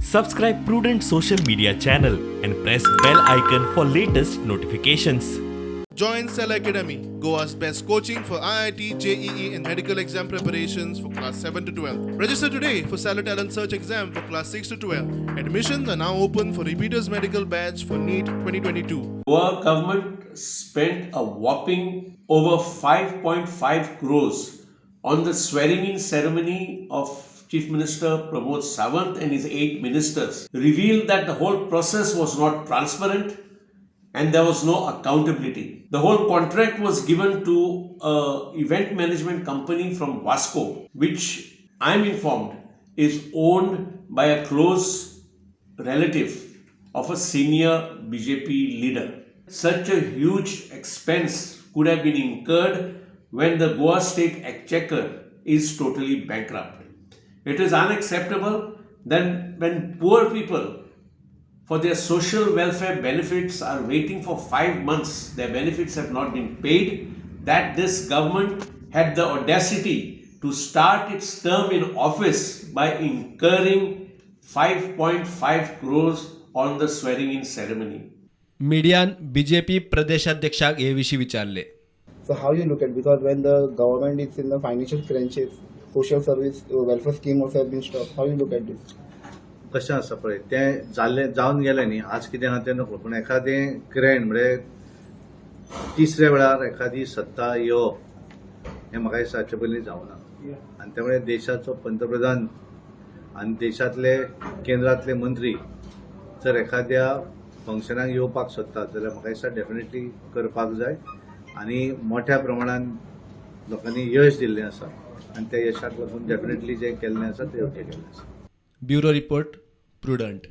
Subscribe Prudent social media channel and press bell icon for latest notifications. Join Cell Academy, Goa's best coaching for IIT, JEE, and medical exam preparations for class 7 to 12. Register today for Salah Talent Search exam for class 6 to 12. Admissions are now open for repeaters medical batch for NEET 2022. Goa government spent a whopping over 5.5 crores on the swearing-in ceremony of Chief Minister Pramod Sawant and his 8 ministers, revealed that the whole process was not transparent and there was no accountability. The whole contract was given to a event management company from Vasco, which I am informed is owned by a close relative of a senior BJP leader. Such a huge expense could have been incurred when the Goa state exchequer is totally bankrupt. It is unacceptable then when poor people for their social welfare benefits are waiting for 5 months, their benefits have not been paid, that this government had the audacity to start its term in office by incurring 5.5 crores on the swearing-in ceremony. मीडियान BJP प्रदेशाध्यक्षाक हे विशीं विचारले. So how you look at, because when the government is in the financial crunches, social service welfare scheme also has been stopped. How you look at this? कशें आसा पळय, तें जाल्लें जावन गेलें न्ही, आज कितें आहा तें नको, पूण एखादें ग्रँड म्हळ्यार तिसऱ्या वेळार एखादी सत्ता येवप हें म्हाका दिसता हाचे पयलीं जावना. आनी त्यामुळे देशाचो पंतप्रधान आनी देशांतले केंद्रांतले मंत्री जर एखाद्या फंक्शनाक येवपाक सोदतात जाल्यार म्हाका दिसता डेफिनेटली करपाक जाय आनी मोठ्या प्रमाणान लोकांनी यश दिल्लें आसा आनी त्या यशाक लागून डेफिनेटली जें केल्लें आसा तें योग्य केल्लें आसा. Bureau report, Prudent.